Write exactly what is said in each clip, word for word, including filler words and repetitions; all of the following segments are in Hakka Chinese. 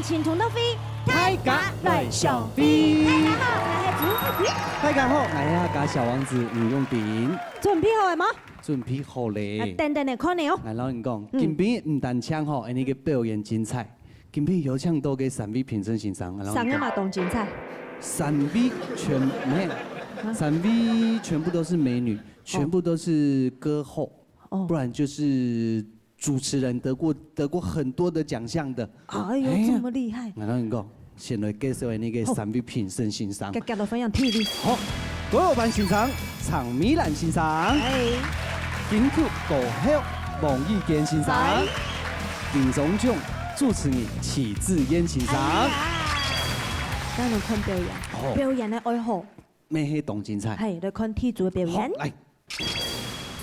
請同樂飛，大家來相會。大家好，𠊎係朱福貴。大家好，𠊎係客家小王子吳永斌。準備好了嗎？準備好咧。啊，等等來看你哦。𠊎摎你講，嗯。今晡日毋單淨吼，恁呢个表演精彩，今晡日有請到个三位評審先生，𠊎摎你講。三位嘛當精彩。三位全，沒有，啊。三位全部都是美女，全部都是歌后。哦。不然就是主持人得過，得過很多的獎項的。哎喲，哎呀，這麼厲害。𠊎摎你講，先來介紹恁呢个三位評審先生。好。遽遽來歡迎第一位。好，各位評審先生，陳美蘭先生。哎。金曲歌后王宇堅先生。哎。金鐘獎主持人徐子彥先生。哎呀，當然看表演，哦。表演个愛好。乜係當精彩。係，來看第一組个表演。好，來。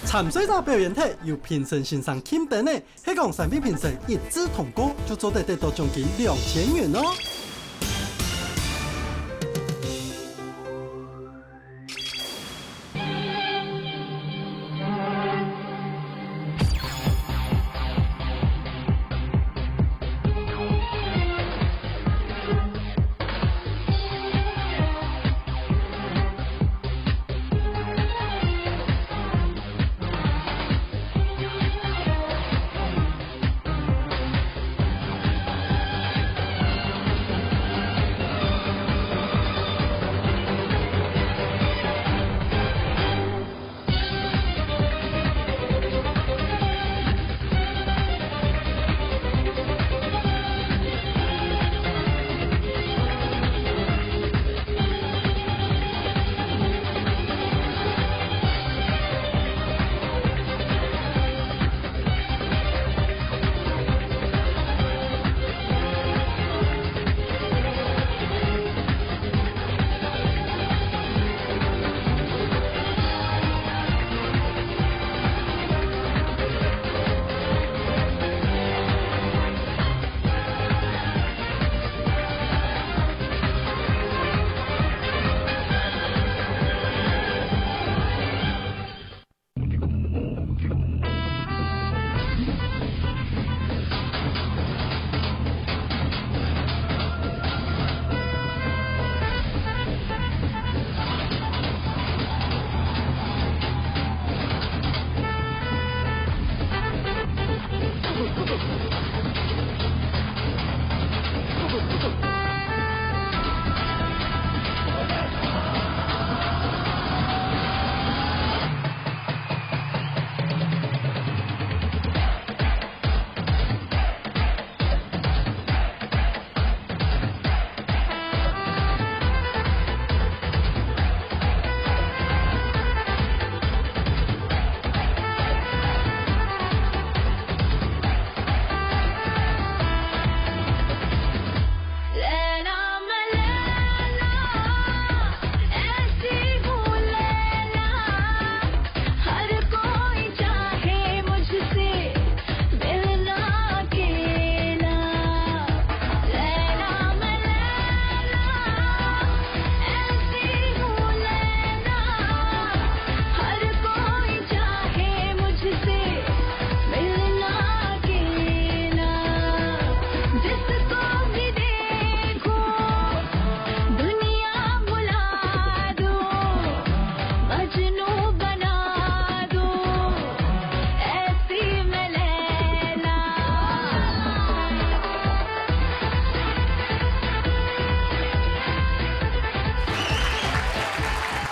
參賽者表演忒，由評審先生欽點个，係講三位評審一致通過，就做得得到獎金兩千元哦。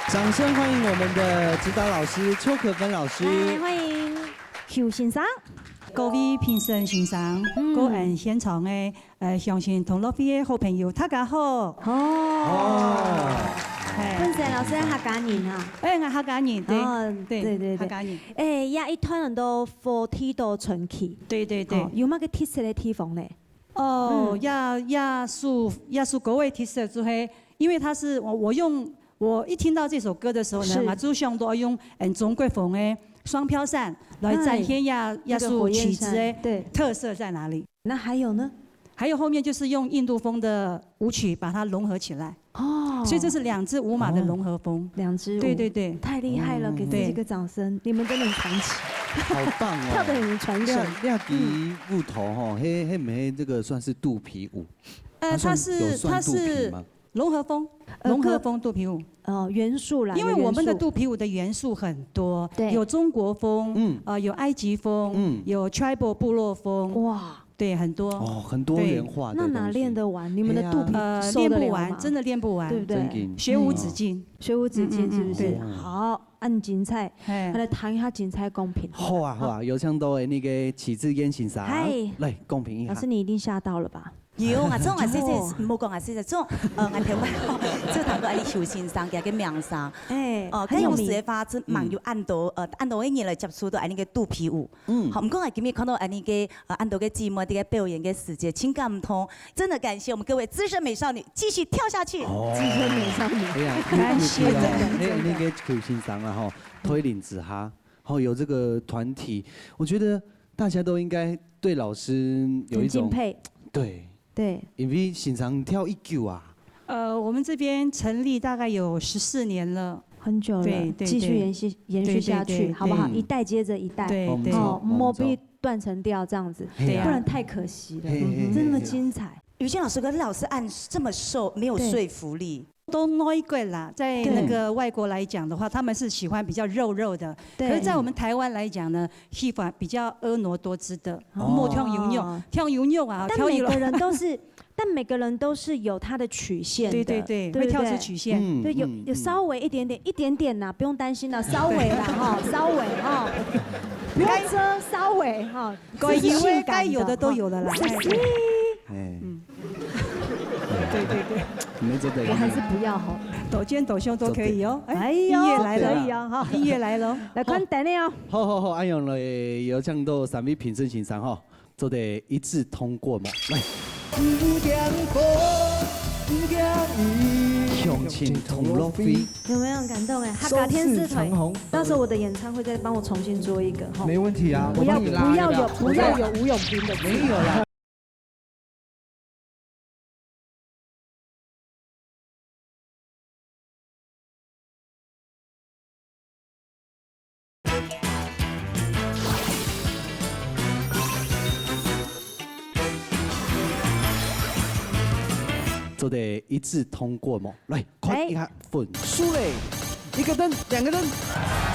掌聲歡迎我們的指導老師邱可芬老師。來，歡迎邱先生。各位評審先生，嗯。各位現場个 呃，鄉親同樂會个好朋友，大家好。哦。哦。嘿。本身老師係客家人啊。哎，𠊎客家人，對，哦，對，對，對，對。客家人。哎，這一團都火地島傳奇。對，對，對。哦，有麼个特色个地方呢？哦，嗯。這，這首，這首歌个特色就係，因為它是，我，我用，我一聽到這首歌的時候呢，是。𠊎就想到用，嗯，鍾國峰个《雙飄傘》來展現這，哎，這首曲子个，那個火焰山，對。特色在哪裡。 那還有呢？還有後面就是用印度風的舞曲把它融合起來。哦。所以這是兩支舞馬的融合風。哦，兩支舞。對，對，對。太厲害了，嗯，給自己一個掌聲，對。你們真的很傳奇。好棒哦！跳得很有傳神。那，那支舞蹈吼，嘿，嘿，没，这个算是肚皮舞？呃，它算，它是，有算肚皮吗？它是龙和风，呃，龙和风肚皮舞。呃，元素啦，因为我们的元素。肚皮舞的元素很多，对。有中国风，嗯。呃，有埃及风，嗯。有 tribal 部落风，哇。对，很多。哦，很多元化的东西。对。那哪练得完？你们的肚皮，哎呀。呃，受得了吗？练不完，真的练不完。对不对？真的。学无止境。嗯。学无止境，嗯，嗯，是不是？嗯。好，恁精彩。嘿。来谈一下精彩公平。好啊，好啊，有请到的那个许智嫣先生。嗨。来，公平一下。老师，你一定吓到了吧？ 有啊，這種啊，細細，毋好講啊，細細，這種，呃，𠊎頭擺就談過恁樣邱先生，佢个名聲。哎，哦，很有名。該有時个話，真蠻有恁多，呃，恁多个人來接觸到恁樣个肚皮舞。嗯。好，毋過啊，今日看到恁樣个，呃，恁多个姊妹在該表演个時節，真感動。真的感謝我們各位資深美少女，繼續跳下去。哦。資深美少女。哎呀，感謝。尤其哦，嘿，恁樣个邱先生啊，吼，推領之下，吼，有這個團體，我覺得大家都應該對老師有一種，很敬佩。對。 對。因為先生跳已久啊。呃，我們這邊成立大概有十四年了。很久了，對，對，繼續延續，對。延續下去，對，對，對，好不好？對。一代接著一代，對，對。哦，對。莫被斷層掉這樣子，對啊。不然太可惜了，嘿，嘿，嘿，真的精彩。嘿，嘿。雨欣老師跟老師恁這麼瘦，沒有說服力。對。都內國啦，在那個外國來講的話，對。他們是喜歡比較肉肉的。對。可是在我們台灣來講呢， 喜歡比較婀娜多姿的，哦。莫跳油肉，跳油肉啊，但每個人都是，跳油肉。但每個人都是有他的曲線的，對，對，對，對不對？會跳出曲線。嗯，對，有，嗯，有稍微一點點，嗯。一點點啦，不用擔心啦，稍微啦，哈，稍微，哈。不用遮，稍微，哈，該有的，這是性感的，該有的都有了啦。哈。是，是。哎。嗯。 對，對，對。你們真的，我還是不要吼。抖肩抖胸都可以哦。哎，哎呦，音樂來了。可以哦，哈。音樂來了。來，看等你哦。好，好，好，恁樣來，有請到三位評審先生吼，做得一致通過無？來。向前同樂飛。有沒有很感動哎？哈嘎天使團，到時候我的演唱會再幫我重新做一個，吼。沒問題啊，不要，我幫你拉一個。不要有，不要有吳永斌的字。沒有啦。 做得一致通過無？來，看一下分數咧。 一個燈，兩個燈，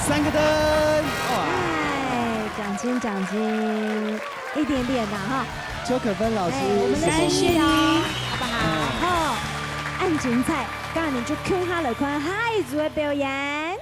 三個燈，哇！哎，獎金，獎金，一點點啦，哈。邱可芬老師，哎，我們的心意哦，謝謝你。好不好？嗯。好，恁精彩，該𠊎等就共下來看下一組的表演。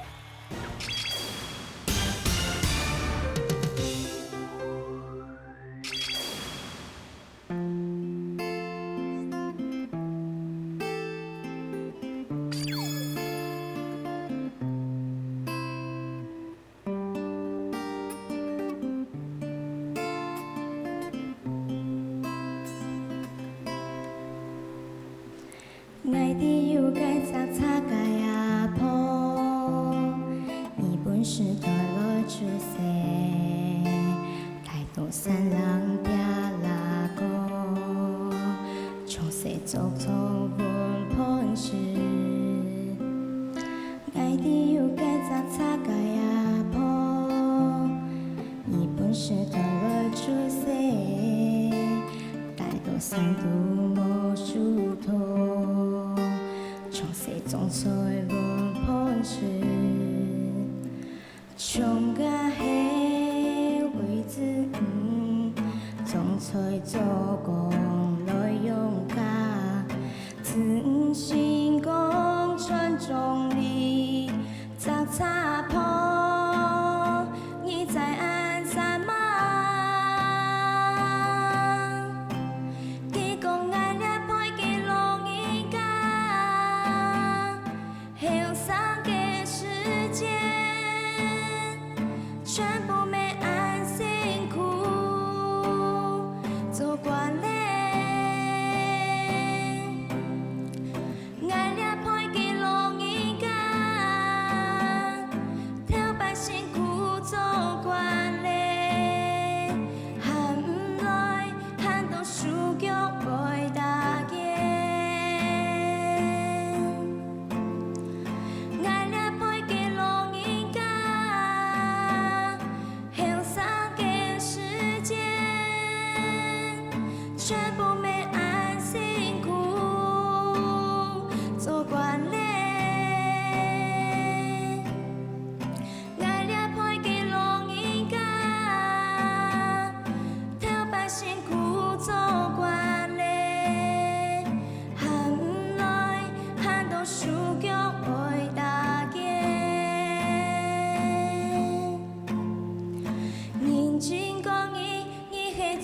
𠊎知有个隻賊个阿婆，日本時代來出世，大肚山人爹拉哥，從細做做文飯食。𠊎知有个隻賊个阿婆，日本時代來出世，大肚山肚無樹頭， 從細種菜文飯食，種个係為子女，種菜做工來養家，子女成功傳宗立，隻賊婆，你在恁煞猛？佢講𠊎這輩个老人家， 後生个時間，全部乜恁辛苦做官咧。𠊎這輩个老人家，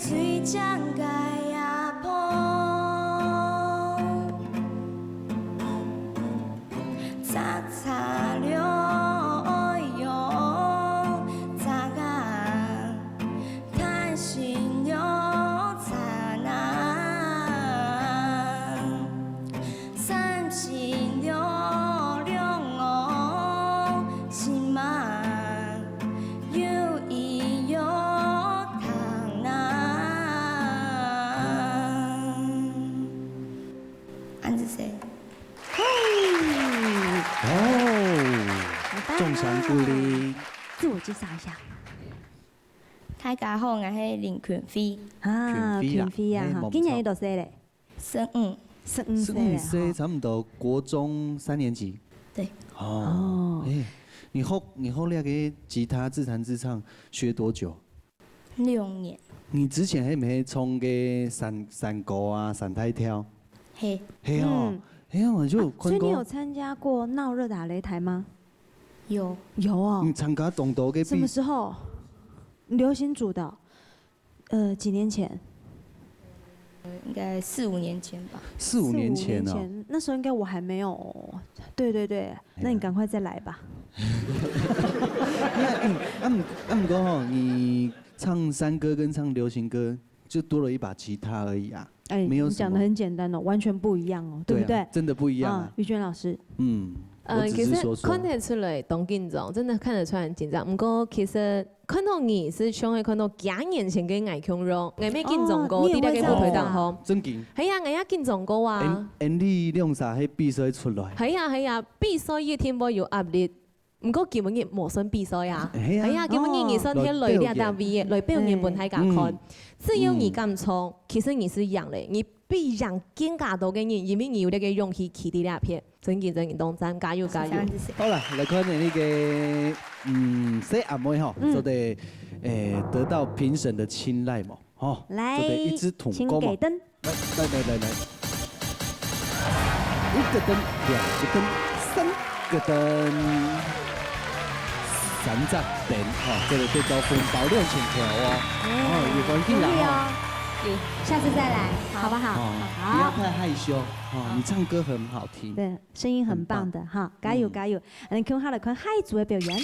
最靚个阿婆，摘茶了愛用摘啊，貪心了慘啊。 三心了兩哦，心嘛有意有痛啊。恁仔細。嘿，哦，很棒啊。眾神鼓勵。自我介绍一下。大家好，𠊎係林群飛。啊，群飛啊，群飛啊，哈，嘿，無錯。今年幾多歲咧？ 十五。十五歲了哈。十五歲，差不多國中三年級。對。哦，哦。哎，你學，你學那個吉他自彈自唱學多久？六年。你之前係毋係唱過山，山歌啊、山大調？嘿。嘿哦，嗯。嘿哦，就有看過。啊，所以你有參加過鬧熱打擂台嗎？有。有哦。你參加當多个比——什麼時候？流行組的哦？ 呃，幾年前？應該四五年前吧。四五年前哦。四五年前，那時候應該我還沒有，對，對，對，那你趕快再來吧。哎呀。那，嗯，啊，毋，啊，毋過吼，你唱山歌跟唱流行歌，就多了一把吉他而已啊，哎，沒有什麼。你講得很簡單哦，完全不一樣哦，對不對？對啊，真的不一樣啊。啊，玉娟老師。嗯，呃，我只是說說。其實看得出來，當緊張，真的看得出來很緊張。不過其實 看到你係像係看到幾年前个𠊎共樣，𠊎乜緊張過，哦，你也會這樣子啊。在該个舞台當中。正經。係啊，𠊎也緊張過啊。恩，恩俚兩儕係比賽出來。係啊，係啊，比賽一定會有壓力。毋過今晡日無算比賽啊。係啊。係啊，今晡日你算係來這搭位个，哦。來表演分大家看。嗯。只要你敢唱，嗯。其實你係贏咧，你比贏更加多个人，因為你有這個勇氣企在這片。 真緊，真緊，當讚，加油，加油！謝謝，謝謝。好了，來看你那個，嗯，細阿妹吼，嗯。做得，誒，得到評審的青睞嘛，吼，來，做得一支通過嘛。請給燈。來，來，來，來，來。一個燈，兩個燈，三個燈。三隻燈，吼，做得得到紅包兩千塊哦。哎，哦，有關係啦，可以哦。吼。有，下次再來，好不好？哦，好。不要太害羞，哦，你唱歌很好聽。對。 聲音很棒的哈，很棒。加油，嗯。加油！恁樣，共下來看下一組个表演。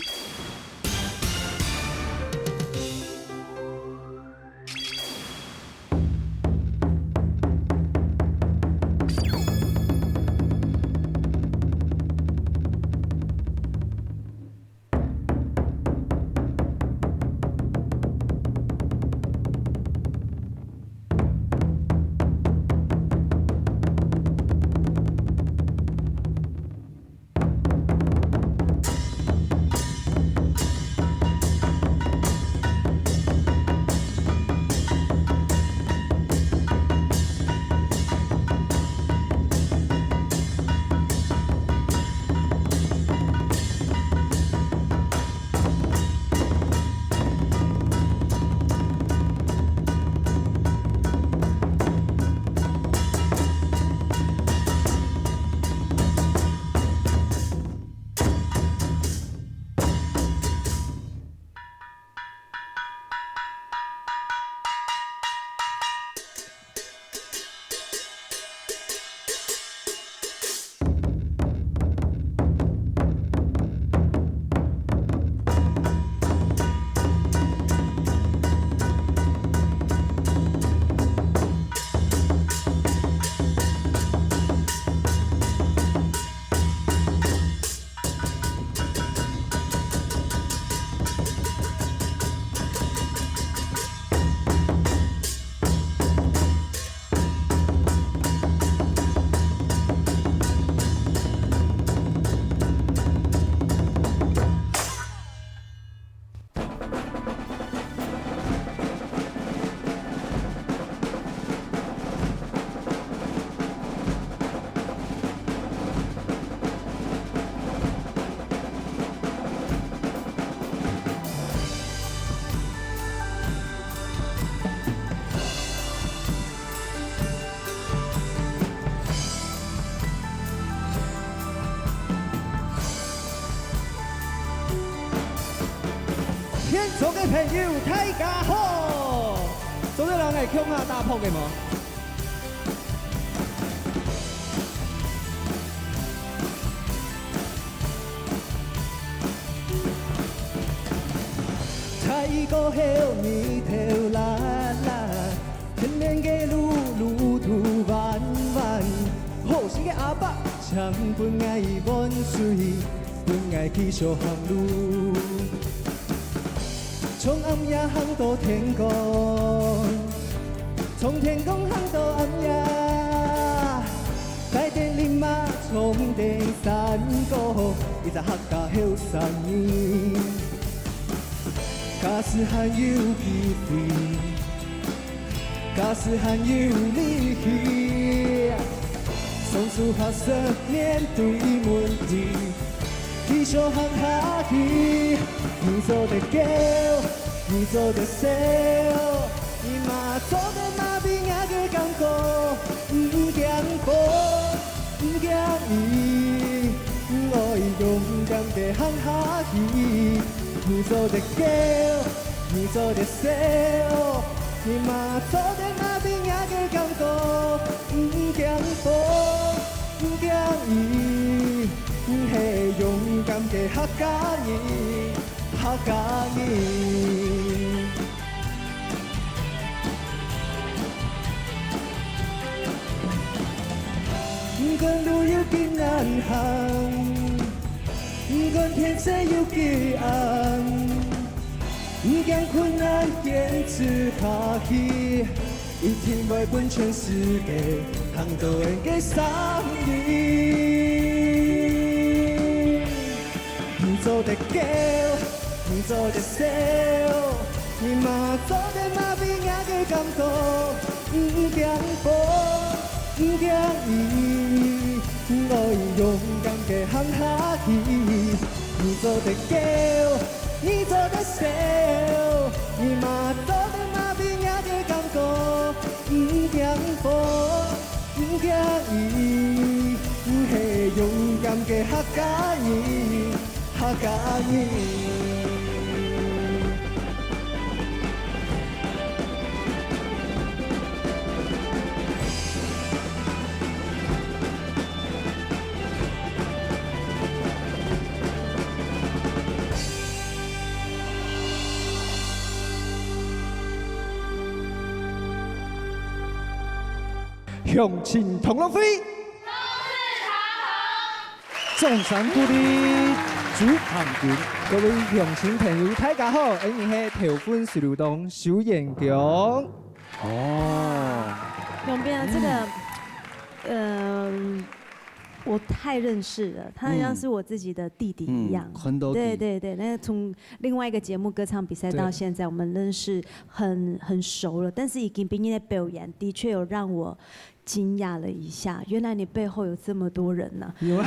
現場个朋友，大家好！有个人會共下打噗个無？ 鄉親同樂會，掌聲鼓勵朱胖君。各位鄉親朋友，大家好，𠊎係頭份十六檔邱彥強。哦，永斌啊，這個，嗯，我太認識了，他好像是我自己的弟弟一樣。嗯，很多弟。對對對，那從另外一個節目歌唱比賽到現在，我們認識很很熟了，但是已經畢業的表演的確有讓我驚訝了一下，原來你背後有這麼多人呢。有啊。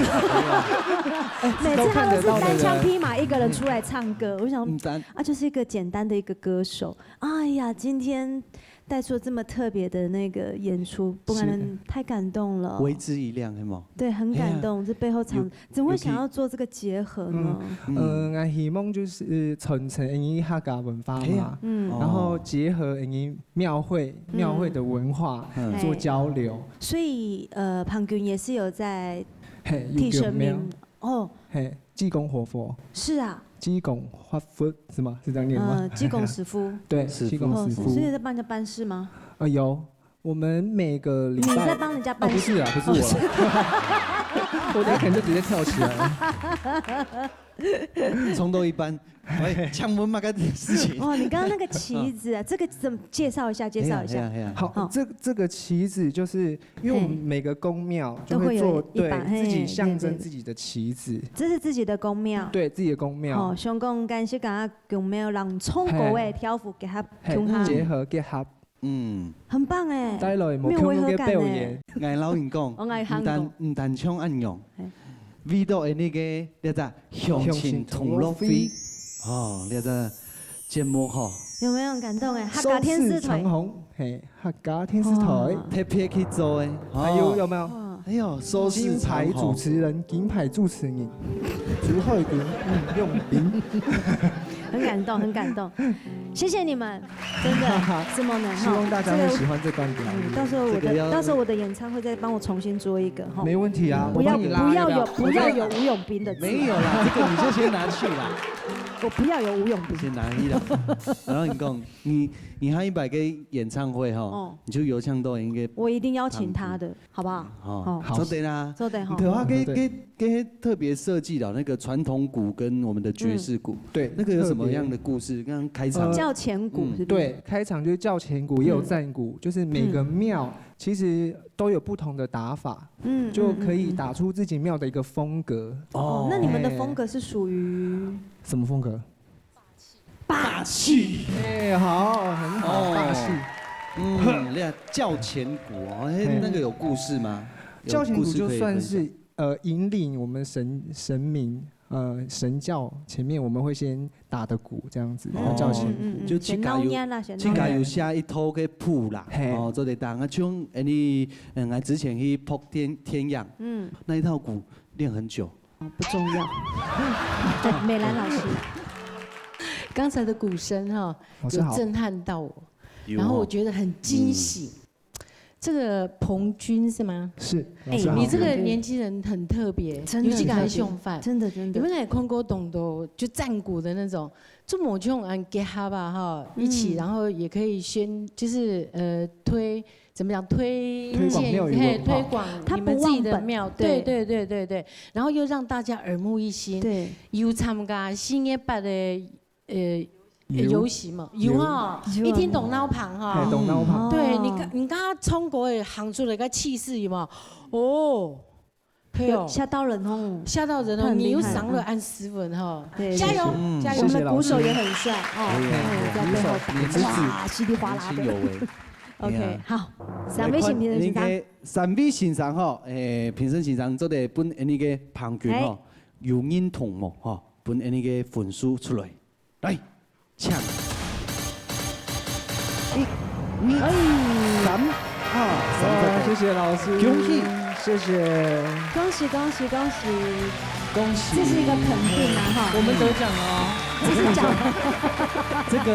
每次他都是單槍匹馬一個人出來唱歌，我想，嗯，單啊，就是一個簡單的一個歌手。哎呀，今天帶出這麼特別的那個演出，不然太感動了。為之一亮，係無？對，很感動。哎呀，這背後藏，有，怎麼會想要做這個結合呢？嗯，呃，𠊎希望就是傳承𠊎等客家文化嘛，哎呀，嗯，然後結合𠊎等廟會，廟會的文化做交流。所以，呃，胖君也是有在，嘿，有，替神明，有廟。哦，嘿，濟公活佛。是啊。濟公活佛是嗎？是這樣念嗎？呃，濟公師傅。對，師傅。濟公師傅。哦，所以在幫人家辦事嗎？呃，有，我們每個禮拜，你在幫人家辦事？哦，不是啊，不是我啦。我等下可能就直接跳起來了。衝到一半，喂，請問麼个事情？哦，你剛剛那個旗子啊，這個怎麼介紹一下？介紹一下。哎呀，哎呀，哎呀。好，好。這，這個旗子就是因為我們每個宮廟就會做，都會有一把，對，自己象徵自己的旗子。嘿，對，對。這是自己的宮廟。對，自己的宮廟。哦，像講，該係講啊，宮廟人唱歌个，嘿，跳舞結合，嘿，共下。結合結合。 嗯。很棒欸，帶來無共樣个表演。沒有違和感欸。𠊎摎你講，哦，𠊎喊講。毋單，毋單淨恁樣，嘿。為到𠊎等个這隻鄉親同樂會，哦，這隻節目吼。有沒有很感動欸？客家電視台。收視長紅，嘿，客家電視台。哦。特別去做欸，還有，哦。有沒有？哇。哎喲，收視長紅。金牌主持人，金牌主持人，朱海軍、吳永斌。很感动，很感动，谢谢你们，真的，是吗？希望大家会喜欢这段表演。嗯，到时候我的，这个要到时候我的演唱会再帮我重新做一个哈。没问题啊，不要，我帮你拉一个。不要有，不要有吴永斌的字。没有啦，这个你就先拿去啦。我不要有吴永斌。先拿去啦。然后你讲，你你下一摆个演唱会哈，哦，你就有唱到应该，我一定邀请他的，好不好？哦，好，做得啦，做得哈。你头下给给给特别设计了那个传统鼓跟我们的爵士鼓，对，那个有什么样的故事？刚刚开场，叫钱鼓是不是？对，开场就是叫钱鼓，也有赞鼓，就是每个庙其实都有不同的打法，嗯，就可以打出自己庙的一个风格。哦，那你们的风格是属于什么风格？霸气。哎，好，很好，霸气。嗯，那叫钱鼓哦，哎，那个有故事吗？叫钱鼓就算是呃引领我们神神明呃神教前面我们会先打的鼓这样子，叫钱鼓。就自家有自家有写一套个谱啦，哦，做得打。啊，像你嗯，之前去博天天养，嗯，那一套鼓练很久。不重要。对，美兰老师，刚才的鼓声哈，就震撼到我，然后我觉得很惊喜。这个彭君是吗？是，哎，你这个年轻人很特别，真的，尤其敢凶犯，真的真的。你们来看过懂的，就战鼓的那种，这么就很结合吧哈，一起，然后也可以宣，就是呃推，怎么讲推推广庙宇文化，推广你们自己的庙，对对对对对，然后又让大家耳目一新，对，有参加新一版的。呃，游行嘛，有哈，一听懂脑旁哈，懂脑旁。对，你看，你看他从国外行出来个气势有没有？哦，对哦，吓到人哦，吓到人哦，你又赏了安斯文哈，加油加油，我们的鼓手也很帅哦，在背后打，哇，稀里哗啦的。OK，好，三位评审先生，三位先生哈，诶，评审先生做得分那个旁边哈，有认同无哈？分那个分数出来。 来，请。一、二、三，啊，三个，谢谢老师，恭喜，谢谢，恭喜恭喜恭喜恭喜，这是一个肯定啊哈，我们得奖了哦，这是奖，这个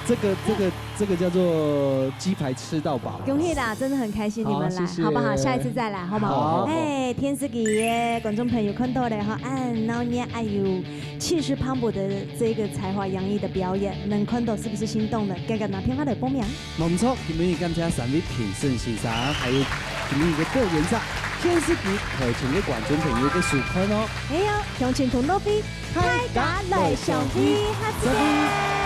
这个这个这个叫做鸡排吃到饱，恭喜啦，真的很开心你们来，好不好？下一次再来好不好？哎，天赐给耶，观众朋友看到了哈，哎，然后你哎呦。 气势磅礴的这个才华洋溢的表演，能看到是不是心动了？赶紧拿电话来报名。冇错，今日感谢三位评审先生，还有今日个表演者，电视机台前个观众朋友个收看哦。还有，乡亲同乐会，大家来相会，下次见。